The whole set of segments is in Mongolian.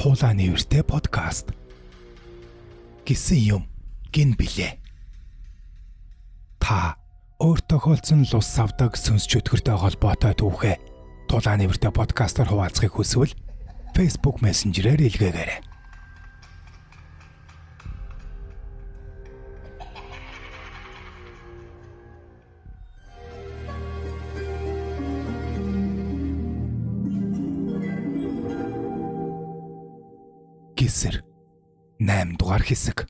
Тулаан нээвэртэй подкаст гэсэн юм гин билээ. Та өөр тохиолдсон лус савдаг сүнс чөтгөртэй холбоотой түүхээ Тулаан нээвэртэй подкастаар хуваалцахыг хүсвэл Facebook Messenger-ээр илгээгээрэй. Гисэр 8 дугаар хэсэг.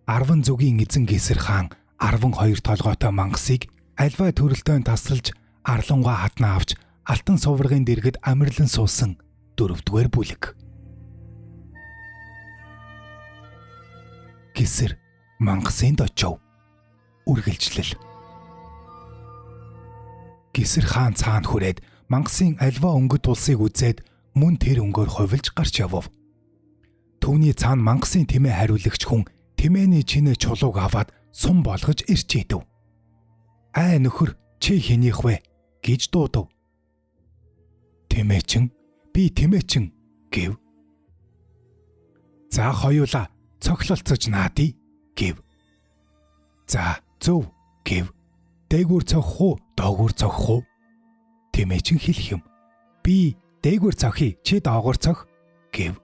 10 зүгийн эзэн Гисэр хаан 12 толгойтой мангасыг альва төрөлтөөн тасалж арлангаа хаднаа авч алтан суврагын дэргэд амирлан суусан 4-р бүлэг. Гисэр мангасын дочов. Үргэлжлэл. Гисэр хаан цаана хүрээд мангасын альва өнгөт улсыг үзээд мөн тэр өнгөөр хувилж гарч явв. Түүний цаана мангасын тэмээ хариулагч хүн тэмээний чинээ чулууг аваад сум болгож ирч идэв. "Аа нөхөр, чи хэнийх вэ?" гэж дуудав. "Тэмээчин, би тэмээчин" гэв. "За хоёулаа цохилолцож наадъя" гэв. "За зөв" гэв. "Дээгүүр цохих уу, доогуур цохих уу?" Тэмээчин хэлэх юм. "Би дээгүүр цохий, чи доогуур цох" гэв.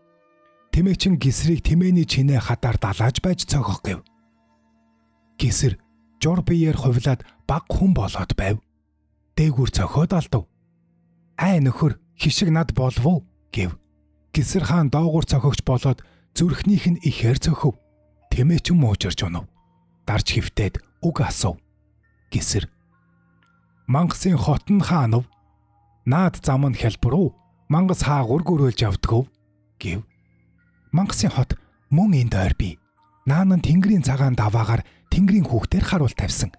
Тэмээчин гисрийг тэмээний чинээ хадаар далааж байж цохих гэв. Гисэр жур биеэр хувлаад баг хүн болоод байв. Дээгүүр цохиод алдав. "Ай нөхөр, хишиг над болов уу?" гэв. Гисэр хаан доогуур цохигч болоод зүрхнийх нь ихээр цохив. Тэмээчин муужирч унав. Дарж хөвтөөд үг асуув. Гисэр "Мангасын хот нь хаанав? Наад зам нь хялбар уу? Мангас хаагур гөрөөлж явдаг уу?" гэв. "Мангасын хот мөн энд ойр бий. Наан нь тэнгэрийн цагаан даваагаар тэнгэрийн хүүхдээр харуул тавьсан.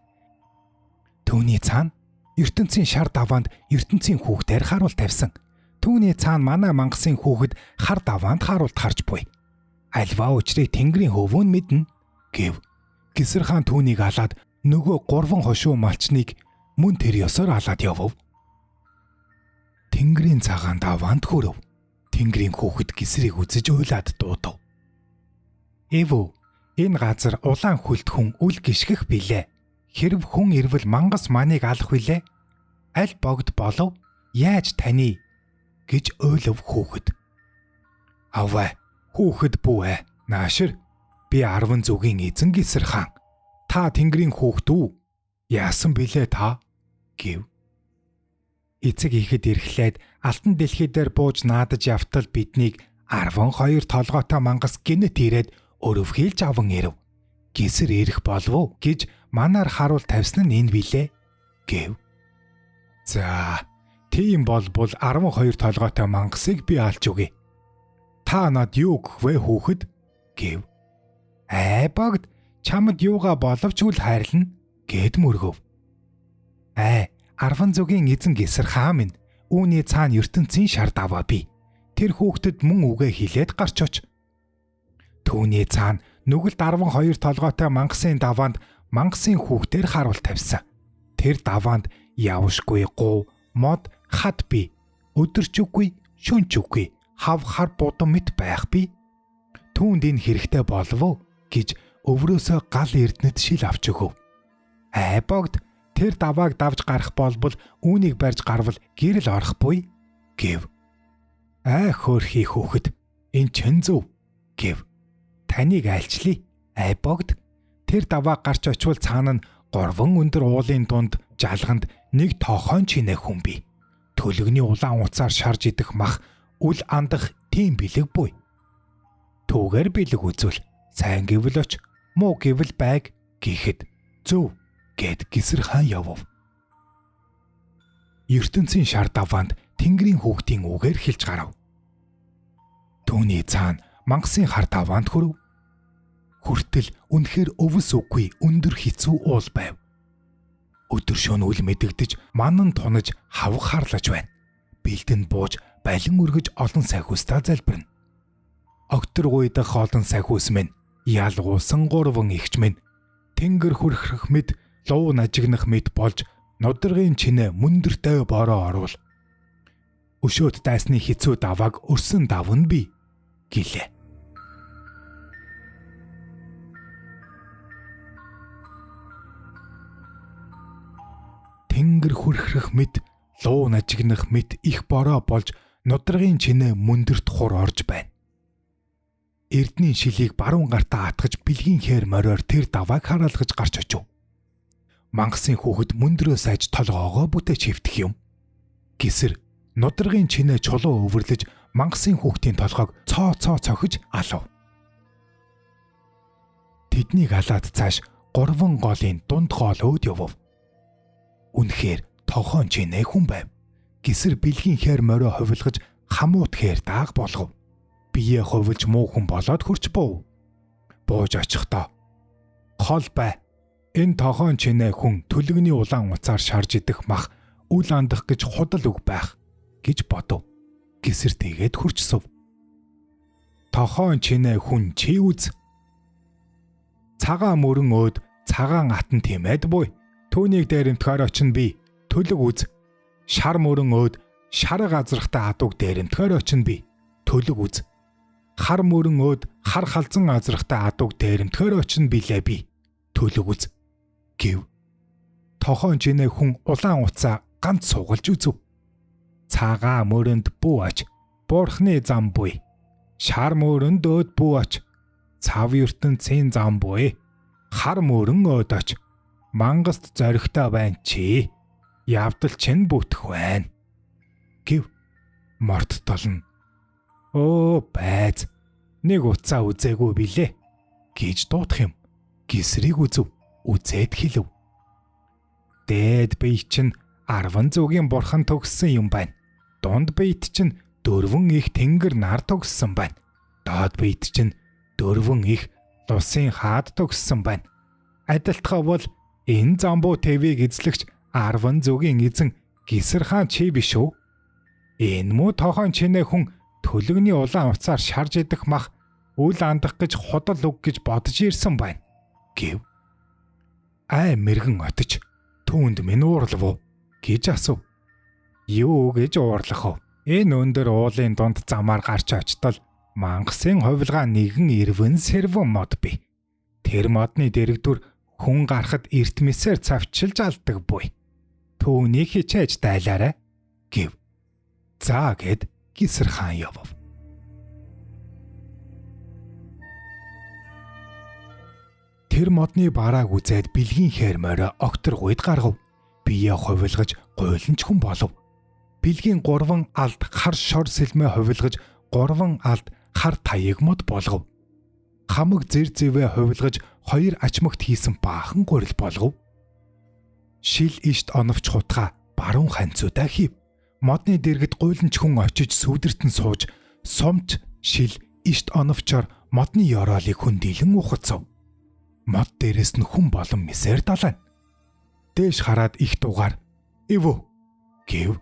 Түүний цаана ертөнцийн шар даваанд ертөнцийн хүүхдээр харуул тавьсан. Түүний цаана манай мангасын хүүхэд хар даваанд харуулт харж буй. Альва учрыг тэнгэрийн хөвөө нь мэднэ" гэв. Гисэр хаан түүнийг алаад нөгөө 3 хошуу малчныг мөн тэр ёсоор алаад явв. Тэнгэрийн цагаан даваанд хүрв. Тэнгэрийн хүүхэд гисрийг үзэж уйлаад дуудав. "Эвүү, энэ газар улаан хүлт хүн үл гიშгэх билээ. Хэрв хүн ирвэл мангас маныг алах билээ. Аль богд болов? Яаж таны?" гэж уйлав хүүхэд. "Аваа, хүүхэд бүү ээ. Наашир, би 10 зүгийн эзэн Гисэр хаан. Та тэнгэрийн хүүхэд үү? Яасан билээ та?" гэв. Эцэг ихэд ирэхлээд алтан дэлхий дээр бууж наадаж явтал биднийг 12 толгойтой мангас гинэт ирээд өрөвхийлж аван ирэв. Гисэр ирэх болов уу гэж манаар харуул тавьсан нь энэ билээ гэв. "За, тийм болбол 12 толгойтой мангасыг би алж өгье. Та над юу өгөх вэ хүүхэд?" гэв. "Ай богд, чамд юугаа боловч үл хайрлана" гэд мөргөв. "Ай, 10 зүгийн эзэн Гисэр хаан минь, үүний цаана ертөнцийн шар даваа бий. Тэр хүүхдэд мөн үгээ хэлээд гарч оч. Түүний цаана нүгэлд 12 толгойтой мангасын даваанд мангасын хүүхдээр харуул тавьсан. Тэр даваанд явшгүй гув, мод, хад бий. Өдөрч үгүй, шөнч үгүй, хав хар будам мэт байх бий. Түүнд энэ хэрэгтэй болов уу гэж өврөөсөө гал эрдэнэт шил авч өгөв. Ай богд, тэр давааг давж гарах болбол үүнийг барьж гарвал гэрэл орох буй" гэв. "Ай хөөрхий хүүхэд, энэ чин зөв" гэв. "Таныг айлчлая. Ай богд, тэр даваа гарч очивол цаана нь 3 өндөр уулын дунд жалганд нэг тохойн чинээ хүн бий. Төлөгний улаан утсаар шарж идэх мах үл андах тийм бэлэг буй. Түүгээр бэлэг үзвэл сайн гэвэл оч, муу гэвэл байг" гэхэд "Зөв" гэд Гисэр хаан явв. Ертөнцийн шар даваанд тэнгэрийн хүүхдийн үгээр хэлж гарав. Түүний цаана мангасын хар даваанд хүрв. Хүртэл үнэхээр өвс үгүй өндөр хэцүү уул байв. Өдөр шөнө үл мэдэгдэж манан тунаж хав харлаж байна. Бэлдэнд бууж балин өргөж олон сахиустаа залбирна. Октор гуйдах олон сахиус минь, ялгуусан 3 эгч минь, тэнгэр хөрхрөх мэд луу нажигнах мэт болж нударгын чинээ мөндөртэй бороо оруул. Өшөөд дайсны хэцүү давааг өрсөн давна би гэлээ. Тэнгэр хүрхрэх мэт, луу нажигнах мэт их бороо болж нударгын чинээ мөндөрт хур орж байна. Эрдний шилийг баруун гартаа атгаж бэлгийн хээр мориор тэр давааг хараалгаж гарч очив. Мангасын хүүхэд мөндрөө сайж толгоогоо бүтээч хэвтэх юм. Гисэр нударгын чинээ чулуу өвөрлөж мангасын хүүхдийн толгойг цоо цоо цохиж алав. Тэднийг алаад цааш 3 голын дунд гоол өөд явв. Үнэхээр тохоон чинээ хүн байв. Гисэр бэлгийн хээр морио хувилгаж хамуут хээр дааг болгов. Биеэ хувилж муу хүн болоод хөрч буув. Бууж очихдоо хол бай. Энэ тохоон чинээ хүн төлөгний улаан уцаар шарж идэх мах үл андах гэж худал үг байх гэж бодов. Гисэр тэгээд хөрч сув. Тохоон чинээ хүн чи үз. Цагаан мөрөн өөд цагаан атан тимээд буй. Түүнийг дээрэмтгэр очино би. Төлөг үз. Шар мөрөн өөд шарга азрахтай адууг дээрэмтгэр очино би. Төлөг үз. Хар мөрөн өөд хар халзан азрахтай адууг дээрэмтгэр очино билээ би. Төлөг үз. Гэв. Тохоон чинээ хүн улаан уцаа ганц сугалж үзв. Цагаан мөрөнд бүү ач. Бурхны зам буй. Шар мөрөнд өөд бүү ач. Цав ертөнцийн зам буй. Хар мөрөн өөд ач. Мангаст зоригтой байна чи. Явдал чинь бүтэх байна. Гэв. Морт толно. Өө байз. Нэг уцаа үзээгүй билээ гэж дуудах юм. Гисрийг үзв. Үзээд хэлв. Дээд бие чинь 10 зүгийн бурхан төгссөн юм байна. Дунд биет чинь 4 их тэнгэр нар төгссөн байна. Доод биет чинь 4 их лусын хаад төгссөн байна. Адилтгаа бол энэ замбуу ТV-г эзлэгч 10 зүгийн эзэн Гисэр хаан чи биш үү? Энэ муу тохоон чинээ хүн төлөгний улаан уцаар шарж идэх мах үл андах гэж худал үг гэж бодож ирсэн байна. Гэв. Ай мэргэн отож түүнд минь уурлав уу гэж асуув. Юу гэж уурлах вэ? Энэ өндөр уулын дунд замаар гарч очтол мангасын хувилгаа нэгэн ирвэн сэрвэн мод бий. Тэр модны дэрэгдүр хүн гарахад эртмисээр цавчилж алдаг буй. Түүнийг хичээж дайлаарай гэв. За гэд Гисэр хаан явв. Тэр модны барааг үзээд бэлгийн хээр морио огторгуйд гаргав. Биеэ хувилгаж гуйланч хүн болов. Бэлгийн 3 алд хар шор сэлмээ хувилгаж 3 алд хар таяг мод болгов. Хамаг зэр зэвээ хувилгаж 2 ачмагт хийсэн баахан гурил болгов. Шил ишт оновч хутгаа баруун ханцуудаа хийв. Модны дэргэд гуйланч хүн очиж сүудэртэн сууж сумч шил ишт оновчоор модны ёроолыг хөндийлэн ухацав. Мод дээрээс нь хүн болон мисээр далайн. Дээш хараад их дугаар "Ивүү" гэв.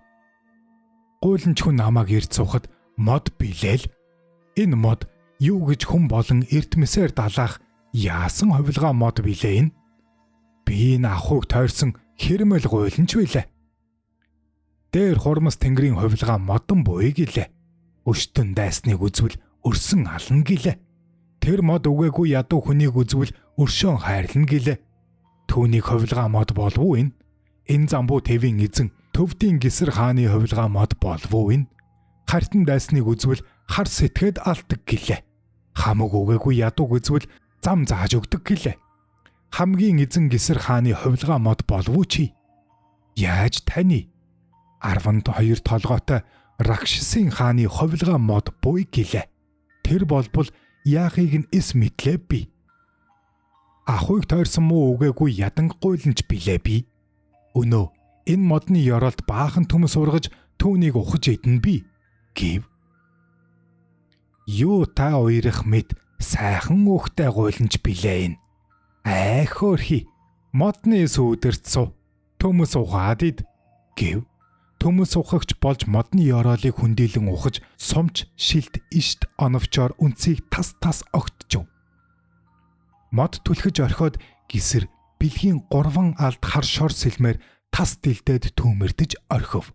Гуйланч хүн намайг ирд суухад мод билээл. Энэ мод юу гэж хүн болон эрдмэсээр далаах яасан хувилгаа мод билээ энэ? Би энэ ахуйг тойрсон хэрмэл гуйланч билээ. Дээр хурмас тэнгэрийн хувилгаа модон буй гэлээ. Өштөн дайсныг үзвэл өрсөн ална гэлээ. Тэр мод үгээгүй ядуу хүнийг үзвэл өршөөн хайрлана гэлээ. Түүнийг хувилгаа мод болов уу энэ? Энэ замбуу тэвийн эзэн төвдийн гисэр хааны хувилгаа мод болов уу энэ? Хартан дайсныг үзвэл хар сэтгээд алдаг гэлээ. Хамаг үгээгүй ядууг үзвэл зам зааж өгдөг гэлээ. Хамгийн эзэн гисэр хааны хувилгаа мод болов уу чи? Яаж таны? 12 толгойтой Ракшсын хааны хувилгаа мод буй гэлээ. Тэр болбол яахыг нь эс мэтлээ би. Ахуйг тойрсон муу үгээгүй яданг гуйланч билээ би. Өнөө энэ модны ёроолд баахан төмөс ургаж түүнийг ухаж идэнэ би гэв. Юу та уярах мэд сайхан өөхтэй гуйланч билээ энэ. Ай хөөрхий модны сүүдэрт су төмөс ухаад ид гэв. Төмөс ухагч болж модны ёроолыг хөндийлэн ухаж сумч шилт ишт оновчоор үнцийг тас тас огтжив. Мод түлхэж орхиод гисэр бэлгийн 3 алд хар шор сэлмээр тас дилдээд түүмэрдэж орхив.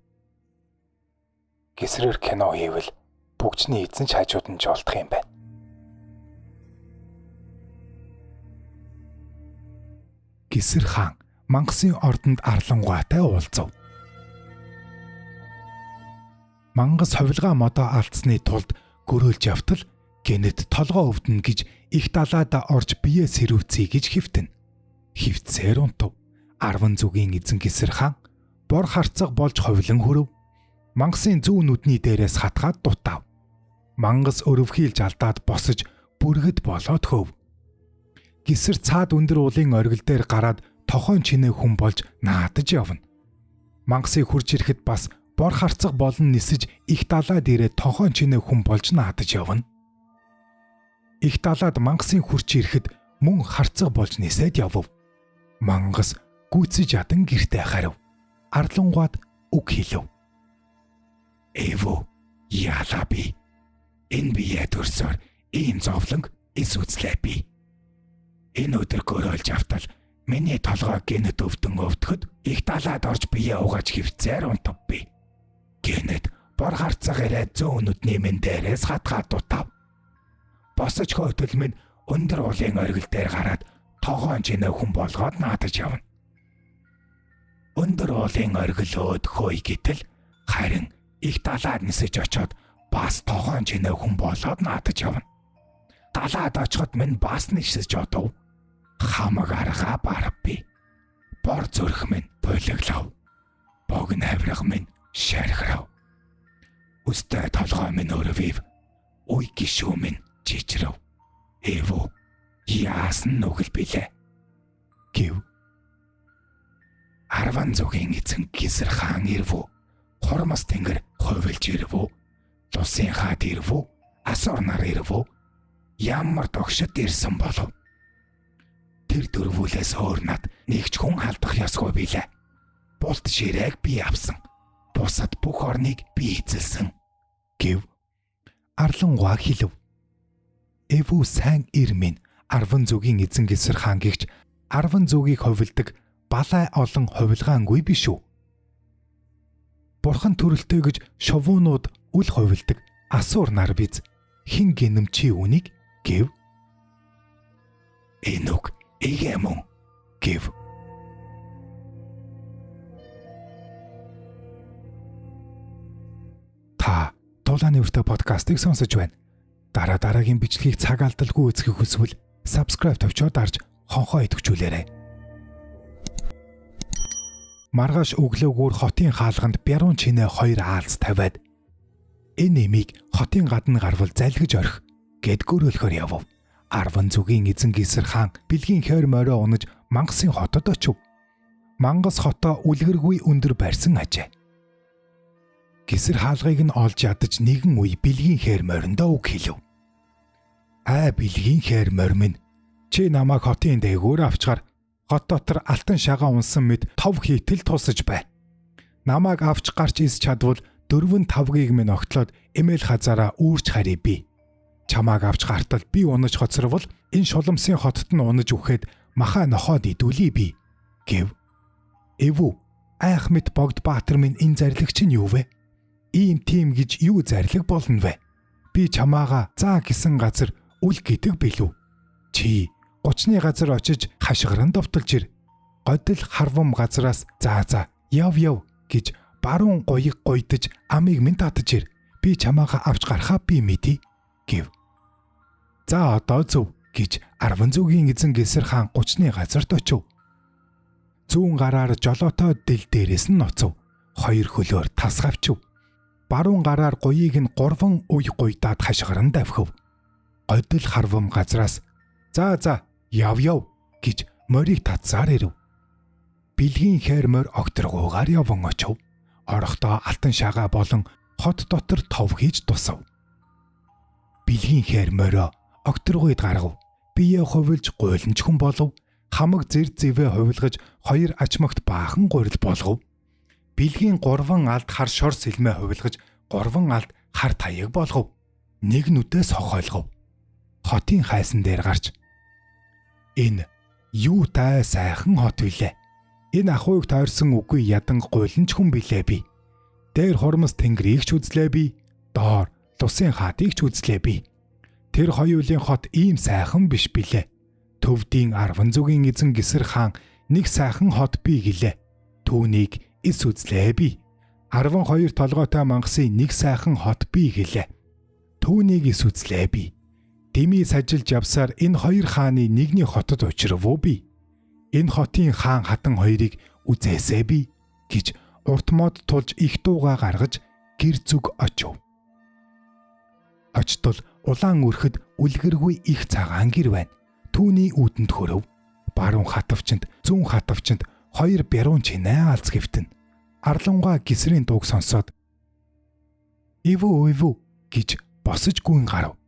Гисрээр кино хийвэл бүгжний эзэн ч хажууд нь жолдох юм байна. Гисэр хаан Мангасын ордонд Арлангуйтай уулзав. Мангас хувилгаа модоо алдсны тулд гөрөөлж явтал гэнэт толгоо өвдөнө гэж их далаада орж бие сэрүүцье гэж хэвтэн. Хэвтсээр унтав. 10 зүгийн эзэн Гисэр хаан бор харцаг болж ховлон хөрөв. Мангасын зүүн нүдний дээрээс хатгаад дутав. Мангас өрөвхийлж алдаад босож бүргэд болоод хөв. Гисэр цаад өндөр уулын оргил дээр гараад тохойн чинээ хүн болж наадаж явна. Мангасыг хурж ирэхэд бас бор харцаг болон нисэж их далаад ирээд тохойн чинээ хүн болж наадаж явна. Их далаад мангасын хурж ирэхэд мөн харцаг болж нисээд явв. Мангас гүйцэж ядан гэртээ харив. Арлангуад үг хэлв. Эвөө яалаа би. Энэ бие төрсөөр ийм зовлон эс үзлээ би. Энэ өдөр гөрөөлж автал миний толгой гэнэт өвдөн өвдөхөд их далаад орж бие угааж хөвцээр унтав би. Гэнэт бор харцаг ирээд зөөн нүдний минь дээрээс хатгаад дутав. Босож хөтөл минь өндөр уулын оргил дээр гараад тогоон чинээ хүн болгоод наадаж явна. Өндөр уулын оргил өөд хөөй гэтэл харин их далаад нисэж очоод бас тогоон чинээ хүн болоод наадаж явна. Далаад очиход минь бас нисэж одов. Хамаг арга барав би. Бор зүрх минь булиглав. Богино авирга минь шархирав. Өстэй толгой минь өрөвив. Уй гишүү минь чичрэв. Эвөө яасан нүгэл билээ гэв. 10 зүгийн эзэн Гисэр хаан ирвүү. Хормос тэнгэр хувилж ирвүү. Лусын хаад ирвүү. Асуур нар ирвүү. Ямар догшид ирсэн болов. Тэр дөрвүүлээс өөр над нэг ч хүн алдах ёсгүй билээ. Булт ширээг би авсан. Бусад бүх орныг би эзэлсэн гэв. Арлангуа хэлв. Эвүү сайн ир минь 10 зүгийн эзэн Гисэр хаан гихч 10 зүгийг хувилдаг балай олон хувилгаангүй биш үү? Бурхан төрөлтөө гэж шовуунууд үл хувилдаг асуур нар биз. Хин гинэм чи үнийг гэв. Энэ үг эгэ мөн гэв. Та Тулааны өртөө подкастыг сонсож байна. Дараа дараагийн бичлэгийг цаг алдалгүй үзэхийг хүсвэл subscribe товчоо дарж хонхоо идэвхжүүлээрэй. Маргааш өглөөгүүр хотын хаалганд бярун чинээ 2 аалз тавиад энэ эмийг хотын гадна гарвал залгиж орхи гэд гөрөөлөхөр явв. 10 зүгийн эзэн Гисэр хаан бэлгийн хойр морой унаж Мангасын хотод очив. Мангас хотоо үлгэргүй өндөр барьсан ажээ. Гисэр хаалгыг нь олж ядаж нэгэн үе бэлгийн хойр мориндоо үг хэлв. Аа бэлгийн хойр морь минь, чи намайг хотын дээгүүр авчгаар хот дотор алтан шагаа унсан мэд тов хийтэл тусаж бай. Намайг авч гарч ис чадвал 4 тавгийг минь огтлоод эмээл хазаараа үүрч харъя би. Чамааг авч гартал би унаж хоцорвол энэ шуламсын хотод нь унаж үхээд махаа нохоод идүүлье би гэв. Эвүү айх мэт богд баатар минь энэ зарлиг чинь юу вэ? Ийм тийм гэж юу зарлиг болно вэ? Би чамаага заа гэсэн газар үл гэдэг билүү? Чи 30-ны газар очиж хашгиран довтолж ир. Годил харвам газраас заа заа яв яв гэж баруун гоёг гойдож амийг минь татаж ир. Би чамаага авч гарахаа би мэдье гэв. За одоо зөв гэж 10 зүгийн эзэн Гисэр хаан 30-ны газарт очив. Зүүн гараар жолоотой дэл дээрээс нь ноцов. 2 хөлөөр тас гавчив. Баруун гараар гуйыг нь 3 уй гуйдаад хашгиран давхив. Годил харвам газраас заа заа яв яв гэж морийг татсаар ирэв. Бэлгийн хайр морь огторгуугаар яван очив. Орохдоо алтан шагаа болон хот дотор тов хийж тусав. Бэлгийн хайр морио огторгуйд гаргав. Бие хувилж гуйланч хүн болов. Хамаг зэр зэвээ хувилгаж 2 ачмагт баахан гурил болгов. Бэлгийн 3 алд хар шор сэлмээ хувилгаж 3 алд хар таяг болгов. Нэг нүдээ сохойлгов. Хотын хайсан дээр гарч энэ юу тай сайхан хот билээ. Энэ ахуйг тойрсон үгүй ядан гуйланч хүн билээ би. Дээр хормос тэнгэрийг ч үзлээ би. Доор лусын хаадыг ч үзлээ би. Тэр хоёулын хот ийм сайхан биш билээ. Төвдийн 10 зүгийн эзэн Гисэр хаан нэг сайхан хот бий гэлээ. Түүнийг эс үзлээ би. 12 толгойтой мангасын нэг сайхан хот бий гэлээ. Түүнийг эс үзлээ би. Дими сажилж явсаар энэ хоёр хааны нэгний хотод учрав уу би. Энэ хотын хаан хатан хоёрыг үзээсэй би гэж урт мод тулж их дуугаа гаргаж гэр зүг очив. Очтол улаан өрхөд үлгэргүй их цагаан гэр байна. Түүний үүдэнд хөрөв. Баруун хатавчинд, зүүн хатавчинд хоёр бярун чинээ алз гэвтэн. Арлангаа гисрийн дууг сонсоод "Ивүү ивүү" гэж босож гүйн гарав.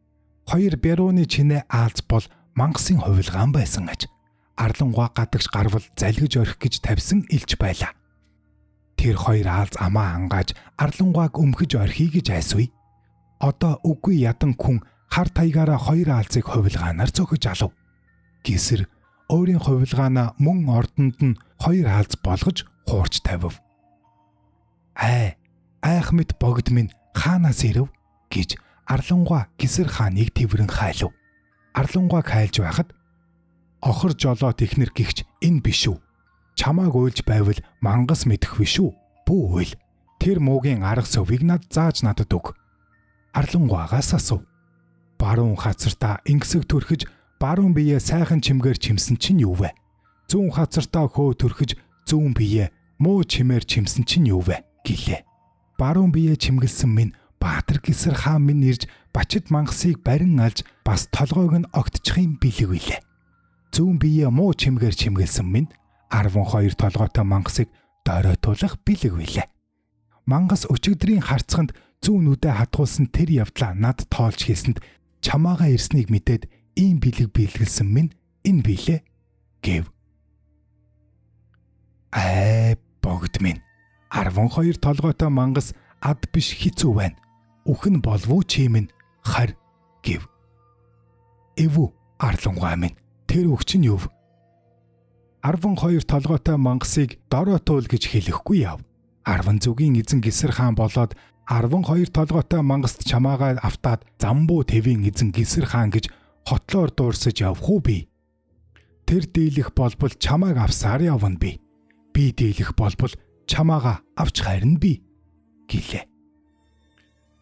Хоёр бярууны чинээ аалз бол мангасын хувилгаан байсан аж. Арлангаа гадагш гарвал залгиж орхих гэж тавьсан илч байлаа. Тэр хоёр аалз амаа ангааж Арлангааг өмхөж орхиё гэж айсвэ. Одоо үгүй ядан хүн хар таягаараа хоёр аалзыг хувилгаанаар цохиж алав. Гисэр өөрийн хувилгаанаа мөн ордонд нь хоёр аалз болгож хуурч тавив. "Ай, айх мэт богд минь хаанаас ирэв?" гэж Арлангаа Гисэр хааныг тэврэн хайлав. Арлангааг хайлж байхад "Охор жолоо технэр гихч энэ биш үү? Чамааг уйлж байвал мангас мэдэх биш үү? Бүү уйл. Тэр муугийн арга сувийг над зааж надад өг." Арлангаагаас асуув. Баруун хацартаа ингэсэг төрхөж баруун биеэ сайхан чимгээр чимсэн чинь юу вэ? Зүүн хацартаа хөө төрхөж зүүн биеэ муу чимээр чимсэн чинь юу вэ? Гэлээ. Баруун биеэ чимгэлсэн минь Баатар Гисэр хаан минь ирж бачид мангасыг барин алж бас толгойг нь огтчихын бэлэг билээ. Зүүн биеэ муу чимгээр чимгэлсэн минь 12 толгойтой мангасыг доройтуулах бэлэг билээ. Мангас өчигдрийн харцханд зүүн нүдэ хатгуулсан тэр явдлаа над тоолж хийсэнд чамаагаа ирснийг мэдээд ийм бэлэг бэлгэлсэн минь энэ билээ гэв. Ай богд минь 12 толгойтой мангас ад биш хэцүү байна. Үхэн болов уу чи минь харь гэв. Эвүү Арлангаа минь тэр үг чинь юу? 12 толгойтой мангасыг доройтуул гэж хэлэхгүй яв. 10 зүгийн эзэн Гисэр хаан болоод 12 толгойтой мангаст чамаагаа автаад Замбуу тэвийн эзэн Гисэр хаан гэж хотлоор дуурсаж явах уу би? Тэр дийлэх болбол чамааг авсаар явна би. Би дийлэх болбол чамаагаа авч харина би гэлээ.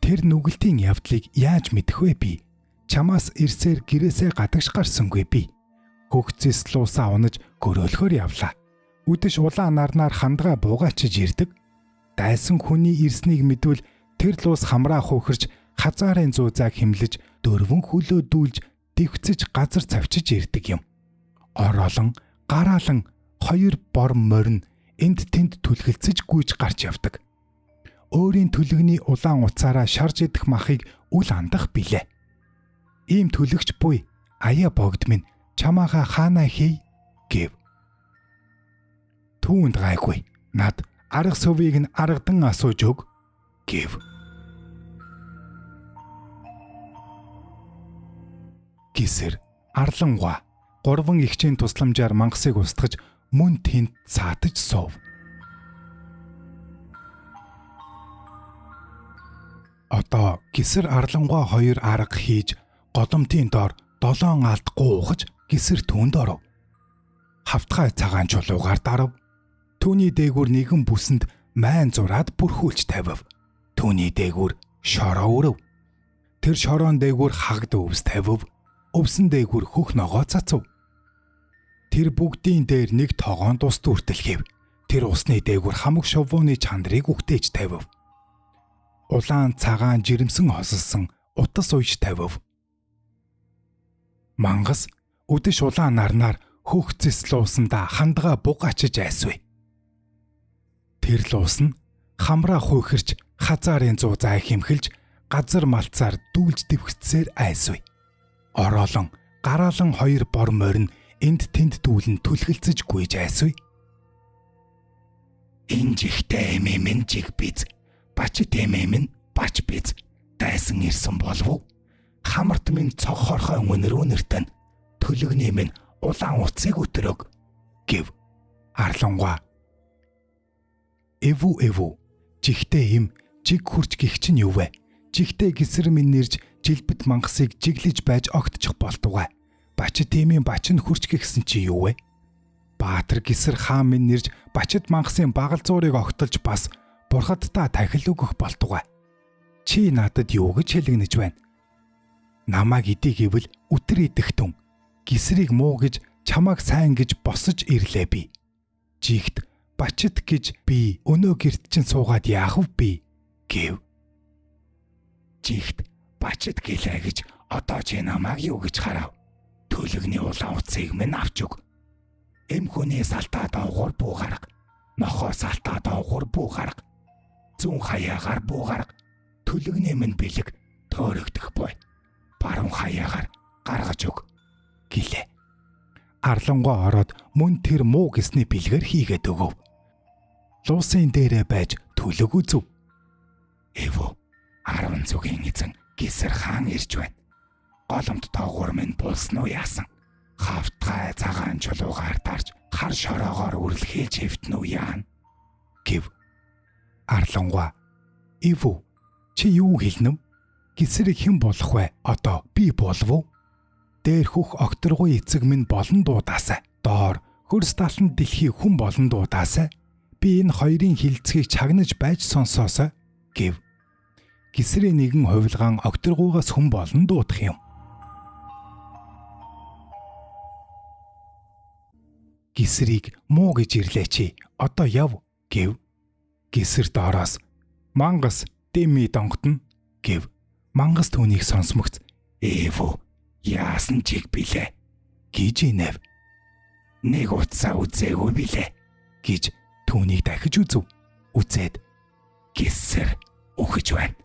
Тэр нүгэлтийн явдлыг яаж мэдэх вэ би? Чамаас ирсээр гэрээсээ гадагш гарсангүй би. Хөгцөс луусаа унаж гөрөөлөхөр явлаа. Үдэш улаан нарнаар хандгаа буугаачиж ирдэг. Дайсан хүний ирснийг мэдвэл тэр луус хамраа хөөхөрч хазаарын зүү зайг химлэж дөрвөн хөлөө дүүлж дэвцэж газар цавчиж ирдэг юм. Ороолон гараалан хоёр бор морин энд тэнд түлхэлцэж гүйж гарч явдаг. Өөрийн төлөгний улаан утсаараа шарж идэх махыг үл андах билээ. Ийм төлөгч буй аяа богд минь чамаагаа хаанаа хий гэв. Түүнд гайгүй. Над арга сувийг нь аргадан асууж өг гэв. Гисэр Арлангаа гурван эгчийн тусламжаар мангасыг устгаж мөн тэнд саатаж суув. Одоо Гисэр Арлангаа хоёр арга хийж голомтын доор 7 алд гуухаж Гисэр түүнд оров. Хавтгай цагаан чулуугаар дарав. Түүний дээгүүр нэгэн бүсэнд майн зураад бүрхүүлж тавив. Түүний дээгүүр шороо өрөв. Тэр шороон дээгүүр хагд өвс тавив. Өвсөн дээгүүр хөх ногоо цацав. Тэр бүгдийн дээр нэг тогоон тус дүртэл хийв. Тэр усны дээгүүр хамаг шовооны чандрыг үхтээж тавив. Улаан цагаан жирэмсэн хосолсон утас уйж тавив. Мангас үдэш улаан нарнаар хөх зэс луусандаа хандгаа буг ачиж айсвэ. Тэр луус нь хамраа хуйхэрч хазаарын зуу зай химхэлж газар малцаар дүүлж дэвхцсээр айсвэ. Ороолон гараалан хоёр бор морин энд тэнд дүүлэн түлхэлцэж гүйж айсвэ. Энэ жигтэй эмээ минь жиг биз. Бачит эмээ минь бач биз. Дайсан ирсэн болов уу? Хамарт минь цог хорхой үнэр үнэртэн. Төлөгний минь улаан утсыг өтрөөг гэв. Арлангаа. Эвүү эвүү. Жигтэй им жиг хурч гих чинь юу вэ? Жигтэй гисэр минь нэрж жилбэт мангасыг жиглэж байж огтчих болтугай. Бачид тиймийн бачин хурч гихсэн чи юу вэ? Баатар гисэр хаан минь нэрж бачид мангасын багал зуурыг огтолж бас бурхаддаа тахил өгөх болтугай. Чи надад юу гэж хэлэгнэж байна? Намайг идий гэвэл үтэр идэх түн. Гисрийг муу гэж чамайг сайн гэж босож ирлээ би. Жигт бачид гэж би өнөө герт чинь суугаад яах вэ би гэв. Жигт бачид гэлээ гэж одоо чи намайг юу гэж харав? Төлөгний улаан утсыг минь авч өг. Эм хүний салтаа доогуур бүү гарга. Нохоо салтаа доогуур бүү гарга. Зүүн хаяагаар бүү гарга. Төлөгний минь бэлэг төөрөгдөх буй. Баруун хаяагаар гаргаж өг гэлээ. Арлангоо ороод мөн тэр муу гэсний бэлгээр хийгээд өгөв. Луусын дээрээ байж төлөг үзв. Эвөө 10 зүгийн эзэн гисэр хаан ирж байна. Голомт доогуур минь булсан уу яасан? Хавтгай цагаан чулуугаар дарж хар шороогоор үрлэхэлж хэвтэн үү яана гэв. Арлангуа Ивүү чи юу хэлнэ? Гисрийг хэн болох вэ? Одоо би болов уу? Дээр хөх огторгуй эцэг минь болон дуудаасай. Доор хөрс талан дэлхий хүн болон дуудаасай. Би энэ хоёрын хилцгийг чагнаж байж сонсоосой гэв. Гисрийн нэгэн хувилгаан огторгуйгаас хүн болон дуудах юм. Гисрийг муу гэж ирлээ чи. Одоо яв гэв. Гисэр доороос мангас деми донготно гэв. Мангас түүнийг сонсмогц Эвөө яасан чиг билээ гэж инэв. Нэг утсаа үзээгүй билээ гэж түүнийг дахиж үзв. Үзээд гисэр үхэж байна.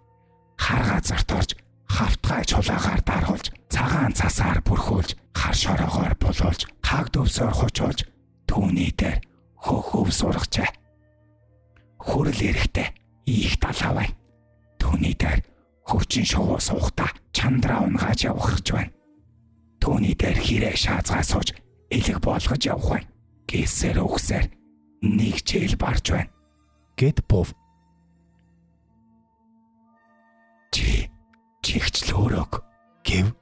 Хар газарт орж хавтгай чулаагаар даргуулж цагаан цасаар бүрхүүлж хар шороогоор булуулж хаг төвсөөр хучуулж түүний дээр хөхөв сургажээ. Хүрэл эрэхтэй ийх далаа байна. Түүний дээр хөвчин шувуу суухдаа чандраа унгааж явах гэж байна. Түүний дээр хэрэг шаазгаа сууж элэг болгож явах байна. Гисэр өгсөр нэг чийл барж байна гэд був. Чи чигч л өрөөг гэв.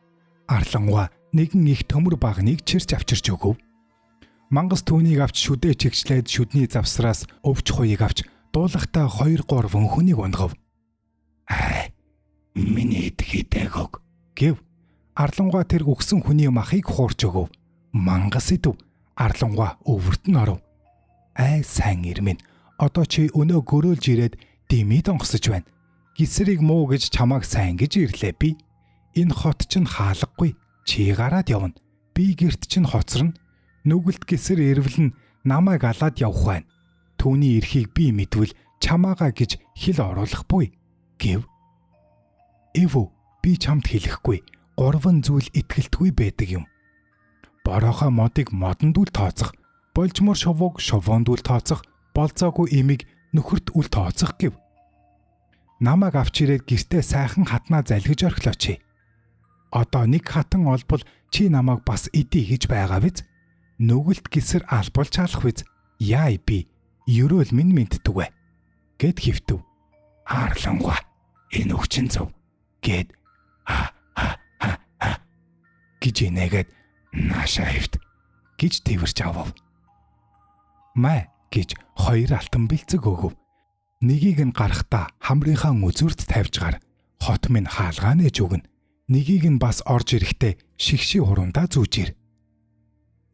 Арлангуа нэгэн их төмөр багныг чирч авчирч өгөв. Мангас түүнийг авч шүдээ чигчлээд шүдний завсраас өвч хуйг авч дуулахтаа 2 3 хүнийг унгав. Аа миний идэхтэйгог гэв. Арлангуа тэр өгсөн хүний махыг хуурч өгөв. Мангас идэв. Арлангуа өвөрт нь оров. Ай сайн ирмэн. Одоо чи өнөө гөрөөлж ирээд дими донгосож байна. Гисрийг муу гэж чамааг сайн гэж ирлээ би. Энэ хот чинь хаалгагүй. Чи гараад явна. Би герт чинь хоцорно. Нүгэлт гисэр ирвэл нь намайг алаад явах байна. Түүний эрхийг би мэдвэл чамаага гэж хэл оруулах буй гэв. Эвөө би чамд хэлэхгүй. 3 зүйл итгэлтгүй байдаг юм. Бороохой модыг модонд үл тооцох, болжмор шувууг шувуунд үл тооцох, болзоогүй имийг нөхөрт үл тооцох гэв. Намайг авч ирээд гэртээ сайхан хатнаа залгиж орхилооч. Одоо нэг хатан олбол чи намайг бас идий гэж байгаа биз? Нүгэлт гисэр албал чалах биз? Яа би ерөөл минь мэдтүгэ гэд хөвтөв. Арлангуа энэ өгчин зөв гэд ха ха ха ха гэж инээгээд наашаа хөвт гэж тэрвэрч авав. Маа гэж хоёр алтан бэлцэг өгөв. Нэгийг нь гарахдаа хамрынхаа үзүүрт тавьж гар хот минь хаалгаа нээж өгнө. Нэгийг нь бас орж ирэхдээ шигши хурундаа зүүж ир.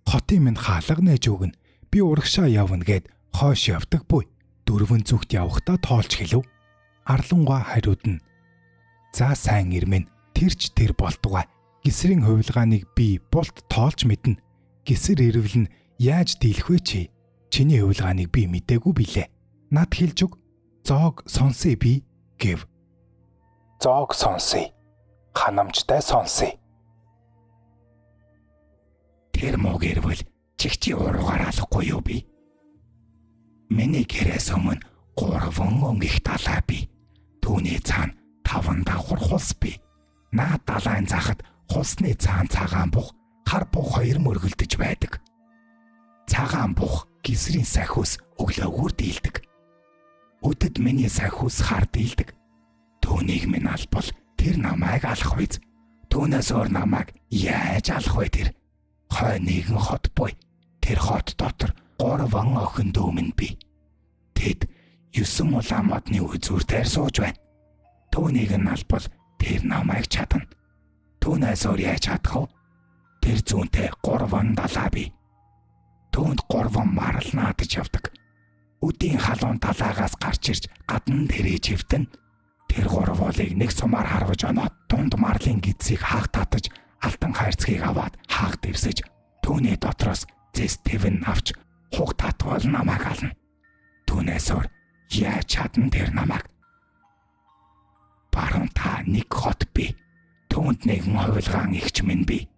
Хотын минь хаалга нээж өгнө. Би урагшаа явна гэд хойш явдаг буй. Дөрвөн зүгт явахдаа тоолж хэлв. Арлангуа хариуд нь. За сайн ирмэн тэрч тэр болтугай. Гисрийн хувилгааныг би булт тоолж мэднэ. Гисэр ирвэл нь яаж дийлэх вэ чи? Чиний хувилгааныг би мдээгүй билээ. Над хэлж өг. Зоог сонсъё би гэв. Зоог сонсъё. Ханамжтай сонсъё. Тэр мууг ирвэл чигчи уруугаар алахгүй юу би? Миний гэрээс өмнө 3 өнгөх далай би. Түүний цаана 5 давхар хулс би. Наад далайн захад хулсны цаан цагаан бух, хар бух хоёр мөргөлдөж байдаг. Цагаан бух гисрийн сахиус өглөөгөр дийлдэг. Үдэд миний сахиус хар дийлдэг. Түүнийг минь албал тэр намайг алах биз. Түүнээс өөр намайг яаж алах вэ тэр? Хой нэгэн хот буй. Тэр хот дотор 3 охин дүү минь бий. Тэд 9 улаан модны үзүүр дээр сууж байна. Түүнийг нь албал тэр намайг чадна. Түүнээс өөр яаж чадах вэ? Тэр зүүнтэй 3 далаа бий. Түүнд 3 марал наадаж явдаг. Үдийн халуун далаагаас гарч ирж гадна дээрээ чивтэн. Тэр гурвуулыг нэг сумаар харваж оноод дунд марлын гидсийг хаах татаж алтан хайрцгийг аваад хаах дэвсэж түүний дотроос зэс тэвэн авч хуг татвал намайг ална. Түүнээс өөр яаж чадна тэр намайг? Баруун та нэг хот бий. Түүнд нэгэн хувилгаан эгч минь бий.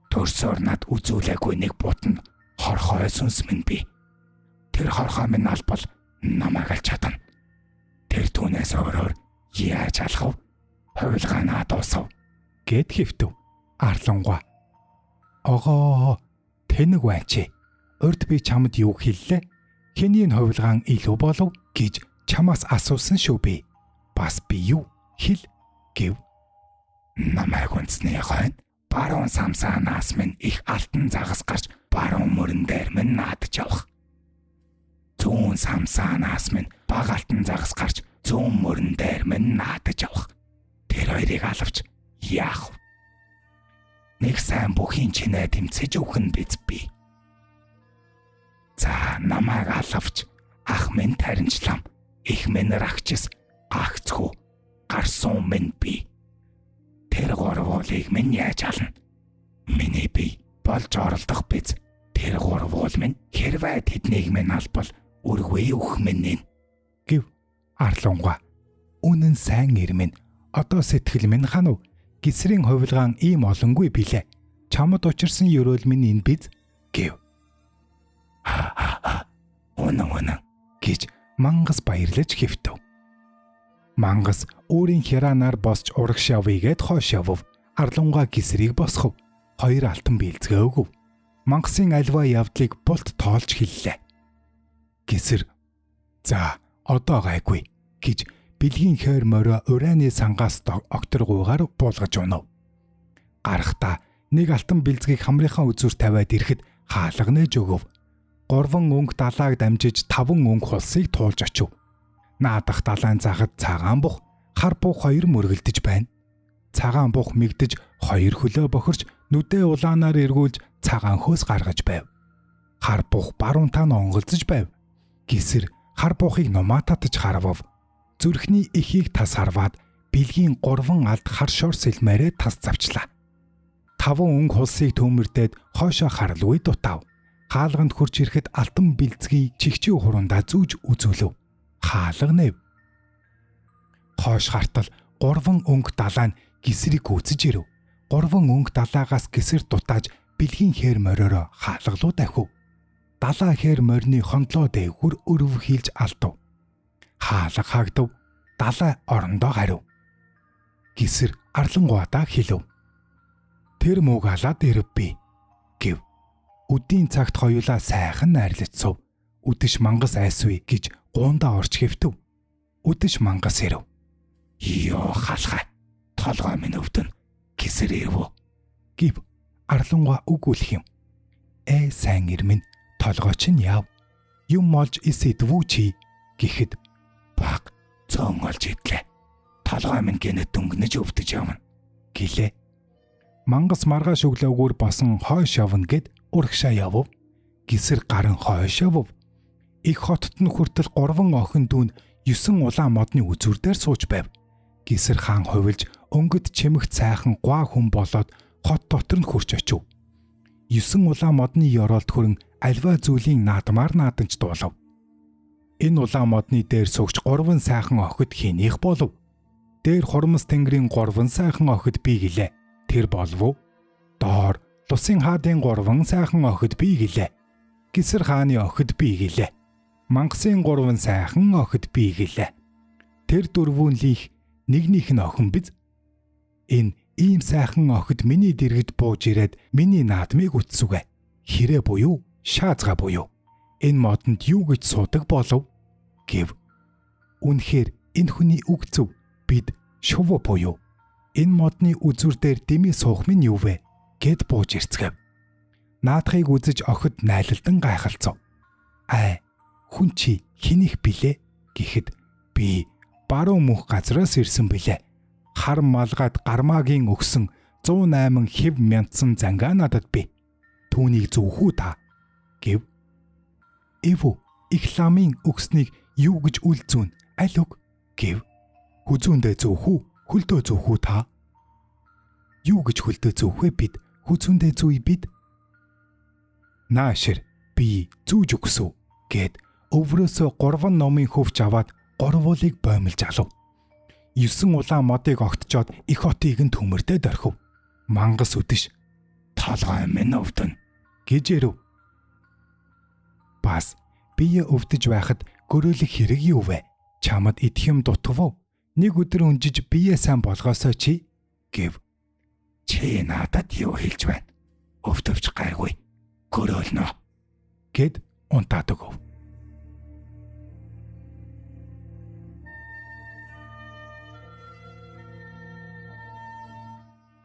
Төрсөөр над үзүүлээгүй нэг бутан хорхой сүнс минь бий. Тэр хорхой минь албал намайг алж чадна. Тэр түүнээс өөрөөр яаж алах вэ? Хувилгаанаа дуусав гэд хэвтв. Арлангуа. Огоо тэнэг байчээ. Урд би чамд юу хэллээ? Хэний нь хувилгаан илүү болов гэж чамаас асуусан шүү би. Бас би юу хэл гэв. Намайг үнсний хойно баруун самсаанаас минь их алтан загас гарч баруун мөрөн дээр минь наадаж явах. Зүүн самсаанаас минь бага алтан загас гарч зүүн мөрөн дээр минь наадаж явах. Тэр хоёрыг алавч яах вэ? Нэг сайн бүхийн чинээ тэмцэж өгөх нь биз би. За намайг алавч ах минь таринчлам, их минь рагчс гагцхүү гарсан минь би. Тэр гурвуулыг минь яаж ална? Миний бие болж оролдох биз. Тэр гурвуул минь хэрвээ тэднийг минь албал өргөе өгөх минь нэ. Гэв Арлангуа. Үнэн сайн ирмэн. Одоо сэтгэл минь ханав. Гисрийн хувилгаан ийм олонгүй билээ. Чамд учирсан ёроол минь энэ биз гэв. Ха ха ха. Үнэн үнэн гэж мангас баярлаж хэвтэв. Мангас өөрийн хяраанаар босч урагш явъя гэд хойш явв. Арлунгаа гисрийг босгов. Хоёр алтан бэлзгээ өгөв. Мангасын альва явдлыг булт тоолж хэллээ. Гисэр за одоо гайгүй гэж бэлгийн хойр морио урайны сангаас окторгуугаар буулгаж унав. Гарахдаа нэг алтан бэлзгийг хамрынхаа үзүүр тавиад ирэхэд хаалга нээж өгөв. 3 өнгө далааг дамжиж 5 өнгө хулсыг туулж очив. Наадах далайн захад цагаан бух, хар бух хоёр мөргөлдөж байна. Цагаан бух мэгдэж хоёр хөлөө бохирч нүдээ улаанаар эргүүлж цагаан хөөс гаргаж байв. Хар бух баруун таа нь онголзож байв. Гисэр хар бухыг нумаа татаж харвав. Зүрхний эхийг тас харваад бэлгийн 3 алд хар шор сэлмээрээ тас завчлаа. 5 өнгө хулсыг төмөрдөөд хойшоо харалгүй дутав. Хаалганд хурж ирэхэд алтан бэлзгийг чигчийн хуруундаа зүүж үзүүлв. Хаалга нэв. Хойш гартал 3 өнгө далаа нь гисрийг гүйцэж ирэв. 3 өнгө далаагаас гисэр дутааж бэлгийн хээр мориороо хаалгалуу давхив. Далаа хээр морины хондлоо дээгүр өрөв хийлж алдав. Хаалга хаагдав. Далаа орондоо хариу. Гисэр арлангуадаа хэлв. Тэр мууг алаад ирэв би гэв. Үдийн цагт хоёулаа сайхан найрлаж сув. Үдэш мангас айсвэ гэж гуундаа орч хэвтэв. Үдэш мангас ирэв. Ёо халахай. Толгой минь өвдөн. Гисэр ирэв үү? Гэв арлангуа үгүүлэх юм. Сайн ирмэн толгой чинь яв. Юм олж ис идвүү чи гэхэд баг цөөн олж идлээ. Толгой минь гэнэт дөнгөнөж өвдөж явна гэлээ. Мангас маргааш өглөөгүүр босон хойш явна гэд урагшаа явв. Гисэр гарan хойш явв. Их хотод нь хүртэл 3 охин дүүн 9 улаан модны үзүүр дээр сууж байв. Гисэр хаан хувилж өнгөд чимэгт сайхан гуа хүн болоод хот дотор нь хурч очив. 9 улаан модны ёроолд хүрэн альва зүйлийн наадмаар нааданч дуулав. Энэ улаан модны дээр суугч 3 сайхан охид хэнийх болов? Дээр хурмас тэнгэрийн 3 сайхан охид бий гэлээ. Тэр болов уу? Доор Лусын хаадын 3 сайхан охид бий гэлээ. Гисэр хааны охид бий гэлээ. Мангасын 3 сайхан охид бий гэлээ. Тэр дөрвүүн лих нэгнийх нь охин биз? Энэ ийм сайхан охид миний дэргэд бууж ирээд миний наадмыг үтсүгэ. Хэрэг буюу шаазга буюу энэ модонд юу гэж суудаг болов гэв. Үнэхээр энэ хүний үг зөв, бид шувуу буюу энэ модны үзүр дээр дэмий суух минь юу вэ гэд бууж ирцгээв. Наадхыг үзэж охид найлалдан гайхалцав. Ай, хүн чи хинийх билээ гэхэд би баруун мөнх газраас ирсэн билээ. Хар малгад гармаагийн өгсөн 108 хэв мянцсан зангаа надад би. Түүнийг зөвхүү та гэв. Эвүү, их ламын өгснийг юу гэж үл зүүн аль үг гэв. Хүзүүндээ зөвхүү, хөлдөө зөвхүү та. Юу гэж хөлдөө зөвхөө бид, хүзүүндээ зүй бид. Наашир би зүүж өгсөв гэд өврөөсөө 3 номын хөвч аваад гурвуулыг боомлж алав. 9 улаан модыг огтжоод их хотыг нь төмөрдөө дорхив. Мангас үдэш толгой минь өвдөн гэж ирэв. Бас бие өвдөж байхад гөрөөлөх хэрэг юу вэ? Чамд идэх юм дутгав уу? Нэг өдөр өнжиж бие сайн болгоосоо чи гэв. Чи надад юу хэлж байна? Өвдөвч гайгүй. Гөрөөлнө гэд унтаад өгөв.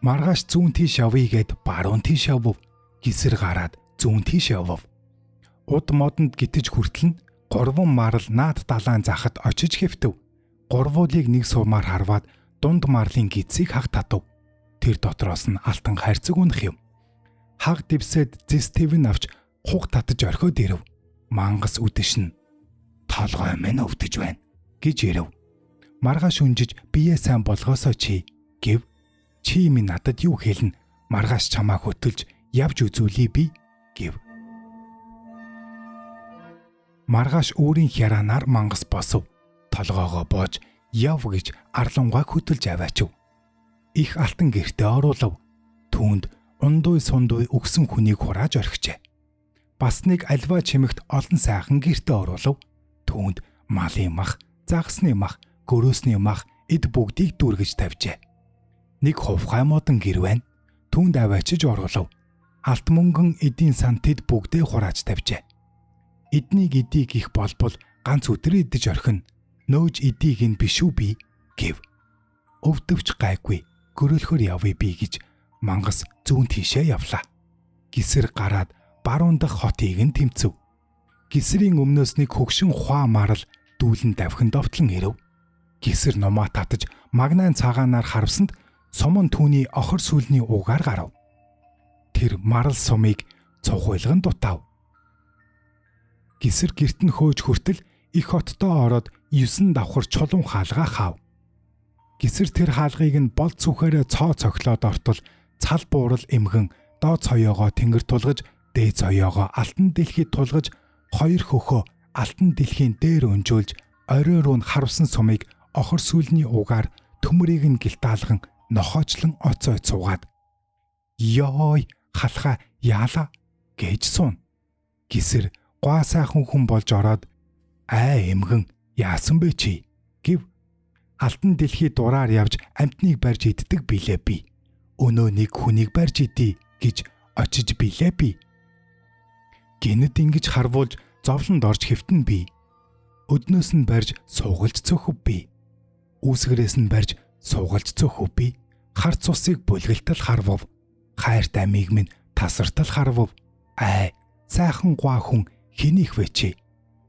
Маргааш зүүн тийш явъя гэд баруун тийш явв. Гисэр гараад зүүн тийш явв. Уд модонд гитэж хүртэл нь 3 марал наад далаан захад очиж хэвтэв. Гурвуулыг нэг сурмаар харваад дунд марлын гидсийг хаг татав. Тэр дотроос нь алтан хайрцаг унах юм. Хаг дэвсэд зэс тэвэн авч хуг татаж орхиод ирэв. Мангас үдэш нь толгой минь өвдөж байна гэж ирэв. Маргааш үнжиж бие сайн болгоосоо чи гэв. Чи минь надад юу хэлнэ? Маргааш чамаа хөтөлж явж үзүүлье би гэв. Маргааш өөрийн хяраанаар мангас босов. Толгоогоо боож яв гэж арлангааг хөтөлж аваачив. Их алтан гэртээ оруулав. Түүнд ундуй сундуй өгсөн хүнийг хурааж орхижээ. Бас нэг альва чимэгт олон сайхан гэртээ оруулав. Түүнд малын мах, загасны мах, гөрөөсний мах эд бүгдийг дүүргэж тавьжээ. Нэг хувхай модон гэр байна. Түүнд аваачиж оруулав. Алт мөнгөн эдийн сан тэд бүгдээ хурааж тавьжээ. Эднийг эдийг их болбол ганц өдөр идэж орхино. Нөөж эдийг нь биш үү би гэв. Өвдөвч гайгүй гөрөөлөхөр явъя би гэж мангас зүүн тийшээ явлаа. Гисэр гараад баруун дах хотыг нь тэмцэв. Гисрийн өмнөөс нэг хөгшин хуа марал дүүлэн давхин довтлон ирэв. Гисэр нумаа татаж магнаан цагаанаар харвсанд суман түүний охор сүлний угаар гарав. Тэр марал сумыг цугуйлган дутав. Гисэр герт нь хөөж хүртэл их хоттоо ороод 9 давхар чулуун хаалгаа хаав. Гисэр тэр хаалгыг нь бол цүхээрээ цоо цохлоод ортол цал буурал эмгэн доод цоёогоо тэнгэр тулгаж, дээд цоёогоо алтан дэлхийд тулгаж, хоёр хөхөө алтан дэлхийн дээр өнжөөлж, орой руу нь харвсан сумыг охор сүлний угаар төмөрийг нь гэлтаалган нохоочлон оцой цугаад ёой халахаа яалаа гэж суун. Гисэр гуа сайхан хүн болж ороод ай эмгэн яасан бэ чи гэв. Алтан дэлхий дураар явж амтныг барьж иддэг билээ би. Өнөө нэг хүнийг барьж идий гэж очиж билээ би. Гинэт ингэж харвуулж зовлонд орж хэвтэн би. Өднөөс нь барьж суугалж цөхөв би. Үүсгэрээс нь барьж суугалж цөхөв би. Хар цусыг бүлгэлтэл харвав. Хайрт амийг минь тасартал харвав. Ай, сайхан гуа хүн хэнийх вэ чи?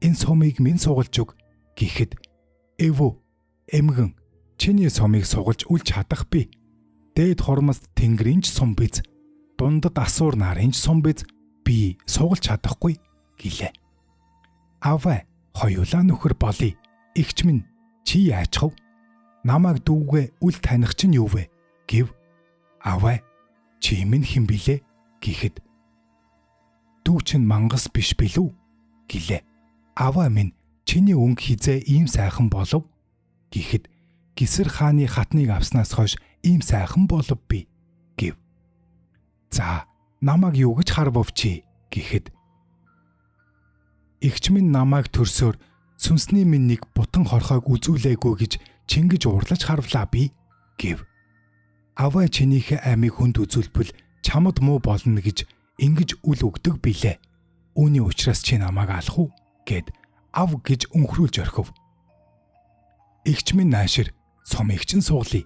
Энэ сумыг минь суугалж өг гэхэд эвүү эмгэн чиний сумыг суугалж үл чадах би. Дээд хормост тэнгэрийн ч сум биз. Дундад асуур нарын ч сум биз. Би суугалж чадахгүй гэлээ. Аваа хоёулаа нөхөр болъё. Игч минь чи яачих вэ? Намайг дүүгээ үл таних чинь юу вэ? Гэв. Аваа чи минь хэн билээ? Гэхэд дүү чинь мангас биш билүү? Гэлээ. Аваа минь чиний өнгө хизээ ийм сайхан болов? Гэхэд гисэр хааны хатныг авснаас хойш ийм сайхан болов би гэв. За намайг юу гэж харвав чи? Гэхэд эгч минь намайг төрсөөр сүнсний минь нэг бутан хорхойг үзүүлээгүй гэж чингэж уурлаж харвлаа би гэв. Аваа чинийхээ амийг хүнд үзүүлбэл чамд муу болно гэж ингэж үл өгдөг билээ. Үүний учраас чи намайг алах уу гэд ав гэж өнхрүүлж орхив. Эгч минь наашир сумыг чинь сууглая.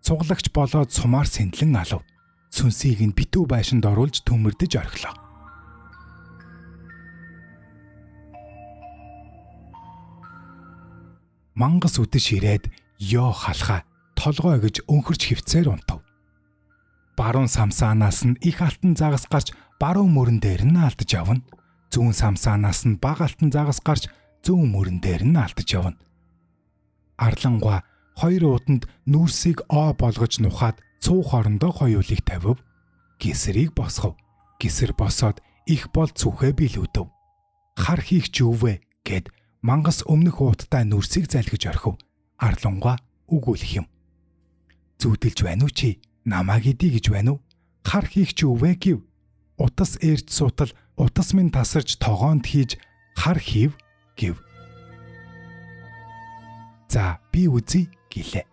Цуглагч болоод сумаар сэндлэн алав. Сүнсийг нь битүү байшинд оруулж төмөрдөж орхилоо. Мангас үдэш ирээд ёо халахаа толгой гэж өнхөрч хөвцээр унтав. Баруун самсаанаас нь их алтан загас гарч баруун мөрөн дээр нь алдаж явна. Зүүн самсаанаас нь бага алтан загас гарч зүүн мөрөн дээр нь алдаж явна. Арлангуа хоёр ууданд нүүрсийг оо болгож нухаад цуу хоорондоо хоёулыг тавив. Гисрийг босгов. Гисэр босоод их бол цүхээ билүүдэв. Хар хийх ч юу вэ гэд мангас өмнөх ууттай нүрсийг залгиж орхив. Арлангуа үгүүлэх юм. Зүүдэлж байна уу чи? Намайг идий гэж байна уу? Хар хийх ч юу вэ гэв. Утас ээрч суутал утас минь тасарч тогоонд хийж хар хийв гэв. За би үзье гэлээ.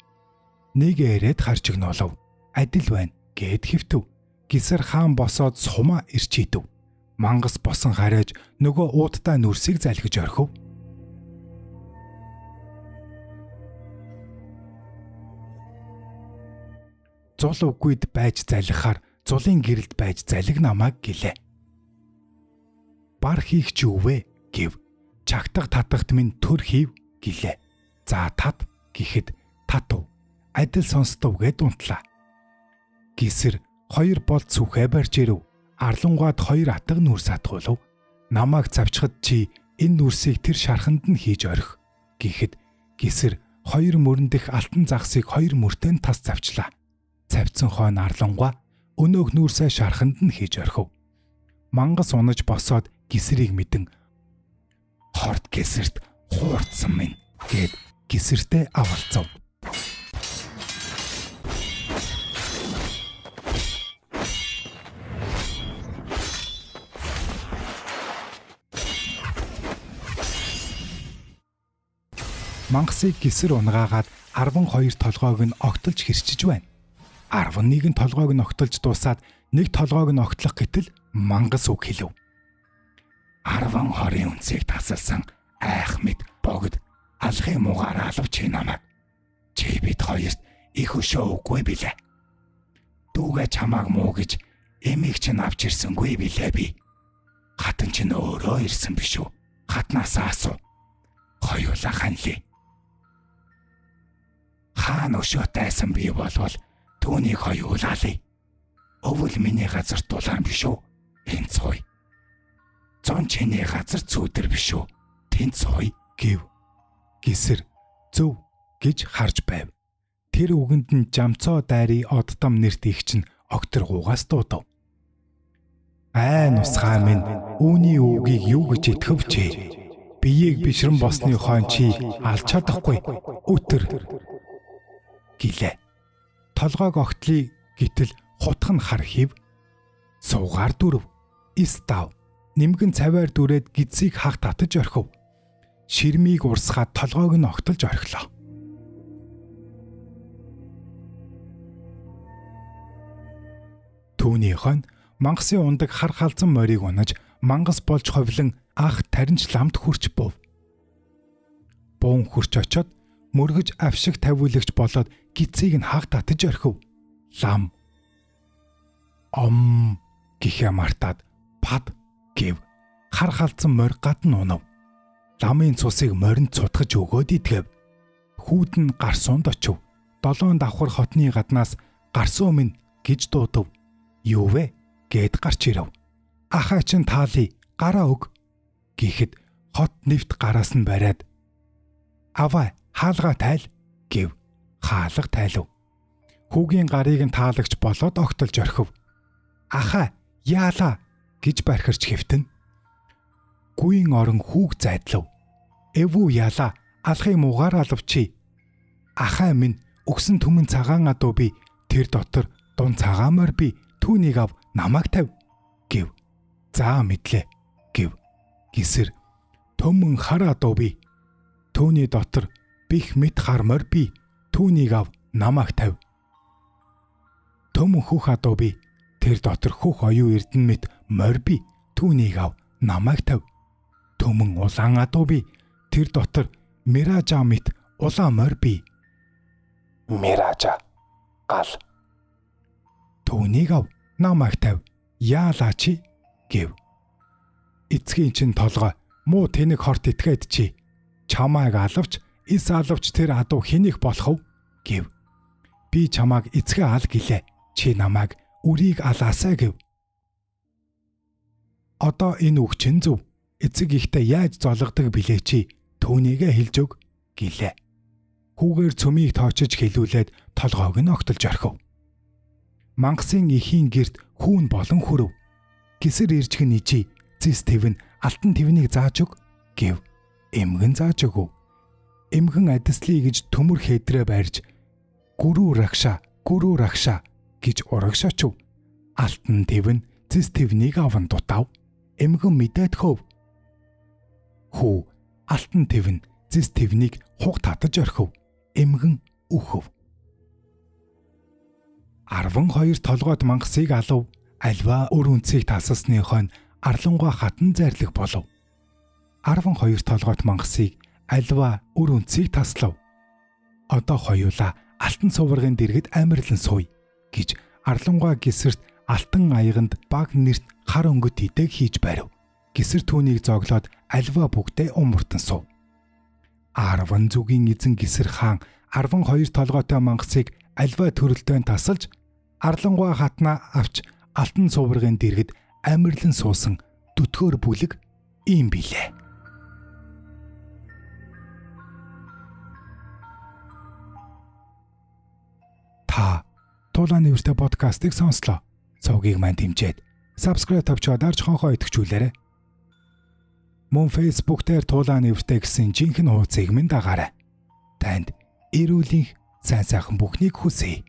Нэг эрээд харж игнолов. Адил байна гэд хэвтв. Гисэр хаан босоод сумаа ирчийдэв. Мангас босон харайж нөгөө ууттай нүрсийг залгиж орхив. Зул үгүйд байж залхихаар зулын гэрэлд байж залиг намайг гэлээ. Бар хийх чи үвэ гэв. Чагтаг татагт минь төр хийв гэлээ. За тат гэхэд татв. Адил сонстов гэд унтлаа. Гисэр хоёр бол цүхэ барьж ирэв. Арлангуад хоёр атга нүрс атгуулв. Намайг цавчхад чи энэ нүрсийг тэр шарханд нь хийж орхи гэхэд гисэр хоёр мөрөн дэх алтан загсыг хоёр мөртөө тас завчлаа. Цавцсан хойно арлангуа өнөөх нүрсээ шарханд нь хийж орхив. Мангас унаж босоод гисрийг мэдэн хорт гисэрт хуурдсан минь гэд гисэртээ авалцав. Мангасыг гисэр унгаагаад 12 толгойг нь огтолж хэрчиж байна. 11 толгойг нь огтолж дуусаад нэг толгойг нь огтлох гэтэл мангас үг хэлв. 10 хорийн үнсийг тасалсан айх мэд богд алхын муугаар алав чи намайг. Чи бид хоёрт их өшөө үгүй билээ. Дүүгээ чамааг муу гэж эмийг чинь авч ирсэнгүй билээ би. Хатан чинь өөрөө ирсэн биш үү? Хатнаасаа асуу. Хоёулаа ханлий. Хаан өшөөтэйсэн би болвол түүнийг хоёулаалъя. Өвөл миний газар дулаан биш үү? Энэ цуй. Зон чиний газар цүүдэр биш үү? Тэнд цуй гэв. Гисэр зөв гэж харж байв. Тэр үгэнд нь Жамцоо дайрын оддом нэрт их чинь огторгуугаас дуудав. Аа нусгаа минь үүний үгийг юу гэж итгэв чи? Биеийг бишрэн босны хойно чи алж чадахгүй өтөр гэлээ. Толгойг огтлыг гэтэл хутх нь хар хив. Суугаар дүрв. Ис дав. Нимгэн цаваар дүрээд гидсийг хаг татаж орхив. Ширмийг урсгаад толгойг нь огтолж орхилоо. Түүний хойно мангасын ундаг хар халзан морийг унаж мангас болж ховлон ах таринч ламд хурч був. Буун хурч очоод мөргөж авшиг тавиулагч болоод гидсийг нь хаг татаж орхив. Лам ом гэхээ мартаад пад гэв. Хар халзан морь гадна унав. Ламын цусыг моринд цутгаж өгөөд итгэв. Хүүд нь гарсуунд очив. Долоон давхар хотны гаднаас гарсуу минь гэж дуудав. Юу вэ гэд гарч ирэв. Ахаа чин таалий гараа өг гэхэд хот нэвт гараас нь бариад аваа хаалгаа тайл гэв. Хаалга тайлв. Хүүгийн гарыг нь таалагч болоод огтолж орхив. Ахаа яалаа гэж бархирч хэвтэн. Гүйн орон хүүг зайдлав. Эвүү ялаа алхын муугаар алавчи. Ахаа минь өгсөн түмэн цагаан адуу би тэр дотор дун цагаан морь би түүнийг ав намайг тавь гэв. За мэдлээ гэв. Гисэр төмөн хар адуу би түүний дотор бих мэт хар морь би түүнийг ав намайг тавь. Төмөн хөх адуу би тэр дотор хөх оюу эрдэнэ мэт морь би түүнийг ав намайг тавь. Төмөн улаан адуу би тэр дотор миража мэт Улаан морь бий. Миража гал. Түүнийг ав, намайг тавь. Яалаа чи гэв. Эцгийн чинь толгой муу тэнэг хорт итгээд чи. Чамайг алавч, эс алавч тэр адуу хэнийх болох вэ гэв. Би чамайг эцгээ ал гэлээ. Чи намайг үрийг алаасай гэв. Одоо энэ үг чин зөв. Эцэг ихтэй яаж золгодог билээ чи? Түүнийгээ хэлж өг гэлээ. Хүүгээр цөмийг тоочиж хэлүүлээд толгойг нь огтолж орхив. Мангасын эхийн герт хүүн болон хүрв. Гисэр иржгэн ижи зис твэн алтан твнийг зааж өг гэв. Эмгэн зааж өгөв. Эмгэн адислий гэж төмөр хэдрээ барьж гүрүү рагша гүрүү рагша гэж урагшаачв. Алтан твэн зис твнийг аван дутав. Эмгэн мэдээд хөв. Хүү алтан твэн зис твнийг хуг татаж орхив. Эмгэн үхв. 12 толгойд мангасыг алав. Альва өр үнцгийг тасалсны хойно Арлангуй хатан зайрлаг болов. 12 толгойт мангасыг альва өр үнцгийг таслав. Одоо хоёулаа алтан суваргын дэргэд амирлан сууя гэж Арлангуй гисэрт алтан аяганд баг нэрт хар өнгөт идэг хийж барив. Гисэр түүнийг зоглоод альва бүгдээ умартан суув. 10 зүгийн эзэн гисэр хаан 12 толгойтой мангасыг альва төрөлтөөн тасалж Арлангуй хатнаа авч алтан суваргын дэргэд амирлан суусан дүтгэөр бүлэг ийм билээ. Та Тулааны нэртэй подкастыг сонслоо. Цугийг маань дэмжиж subscribe тавьчаад дарж хонхоо идэвхжүүлээрэй. Мөн Facebook дээр Тулааны нэртэй гэсэн жинхэнэ хуудсыг минь дагаарай. Танд эрүүл энх, сайн сайхан бүхнийг хүсье.